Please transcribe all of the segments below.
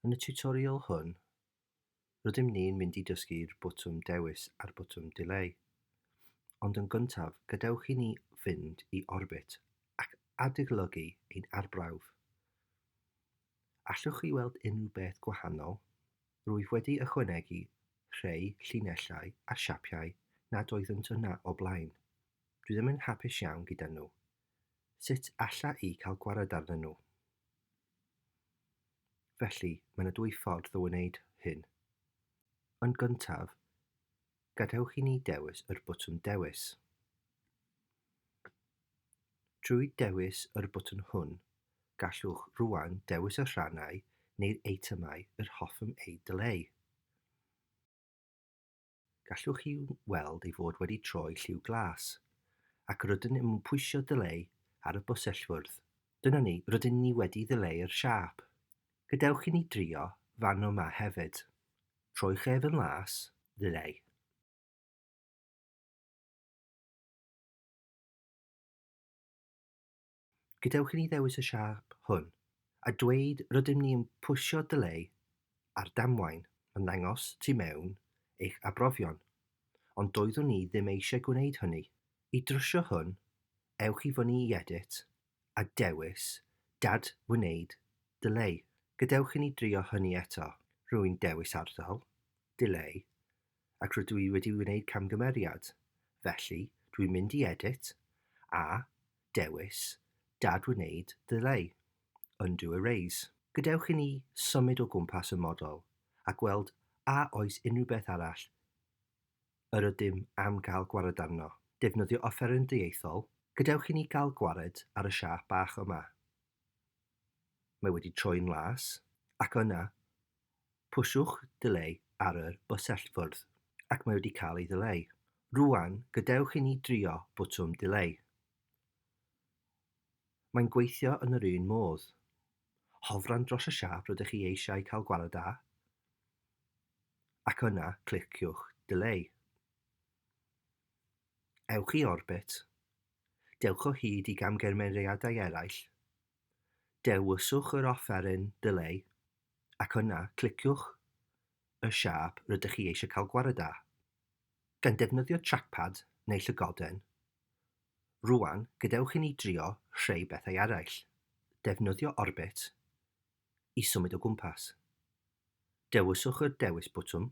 Yn y tiwtorial hwn, rydym ni'n mynd i dysgu'r botwm Dewis a'r botwm Dileu. Ond yn gyntaf, gadewch i ni fynd i Orbit ac adolygu ein arbrawf. Allwch chi weld unrhyw beth gwahanol? Rwyf wedi ychwanegu rhai llinellau a siapiau nad oeddynt yna o blaen. Dwi ddim yn hapus iawn gyda nhw. Sut alla i cael gwared arnyn nhw? Felly, mae yna dwy ffordd o wneud hyn. Yn gyntaf, gadewch i ni dewis yr botwm Dewis. Trwy dewis yr botwm hwn, gallwch rŵan dewis y rhannau neu'r eitemau yr hoffem eu dileu. Gallwch chi weld ei fod wedi troi lliw glas, ac rydyn yn pwysio Delay ar y bysellfwrdd. Dyna ni, rydyn ni wedi ddileu'r siâp. Gadewch i ni drio fan yma hefyd. Trowch ef yn las, ddileu. Gadewch i ni ddewis y siâp hwn, a dweud rydym ni yn pwysio Delay ar damwain, mae'n ddangos tu mewn eich arbrofion. Ond doeddwn ni ddim eisiau gwneud hynny. I drwsio hwn, ewch i fyny i Edit a dewis Dad-wneud Delay. Gadewch i ni drio hynny eto. Rwy'n dewis ardal, Delay, ac rydw i wedi wneud camgymeriad. Felly, dwi'n mynd i Edit a dewis Dad-wneud Delay, Undo Erase. Gadewch i ni symud o gwmpas y model a gweld a oes unrhyw beth arall yr ydym am gael gwared arno. Defnyddio offeryn dieithol, gadewch i ni gael gwared ar y siâp bach yma. Mae wedi troi'n las, ac yna, pwsiwch Delay ar yr bysellfwrdd, ac mae wedi cael ei ddileu. Rŵan, gadewch i ni drio botwm Delay. Mae'n gweithio yn yr un modd. Hofran dros y siâp rydych chi eisiau cael gwared â, ac yna cliciwch Delay. Ewch i Orbit, dewch o hyd i gamgymeriadau eraill, dewiswch yr offeryn Delay, ac yna cliciwch y siâp rydych chi eisiau cael gwared â. Gan defnyddio trackpad neu llygoden, Rŵan, gadewch i ni drio rhai bethau eraill. Defnyddio Orbit i symud o gwmpas. Dewiswch y dewis botwm.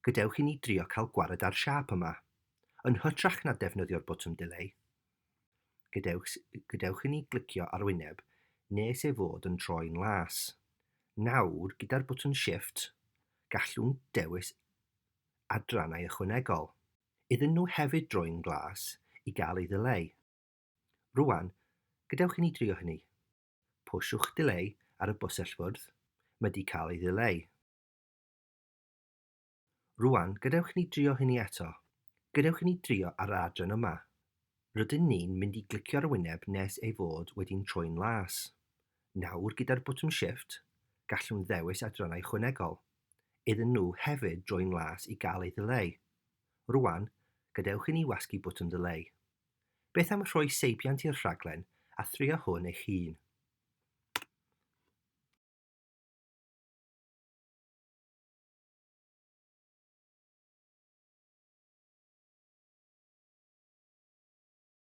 Gadewch i ni drio cael gwared â'r siâp yma, yn hytrach na defnyddio'r botwm Dileu. Gadewch, gadewch i ni glicio ar wyneb nes ei fod yn troi'n las. Nawr, gyda'r botwm Shift, gallwn dewis adrannau ychwanegol. Iddyn nhw hefyd droi'n glas i gael ei ddileu. Rŵan, gadewch i ni drio hynny. Pwsiwch Dileu ar y bysellfwrdd, mae 'di cael ei ddileu. Rŵan, gadewch i ni drio hynny eto. Gadewch i ni drio ar yr adran yma. Rydyn ni'n mynd i glicio ar y wyneb nes ei fod wedi'n troi'n las. Nawr, gyda'r botwm Shift, gallwn ddewis adrannau ychwanegol. Iddyn nhw hefyd droi'n las i gael ei ddileu. Rwan, gadewch i ni wasgu botwm Delay. Beth am rhoi seibiant i'r rhaglen a thrio hwn eich hun?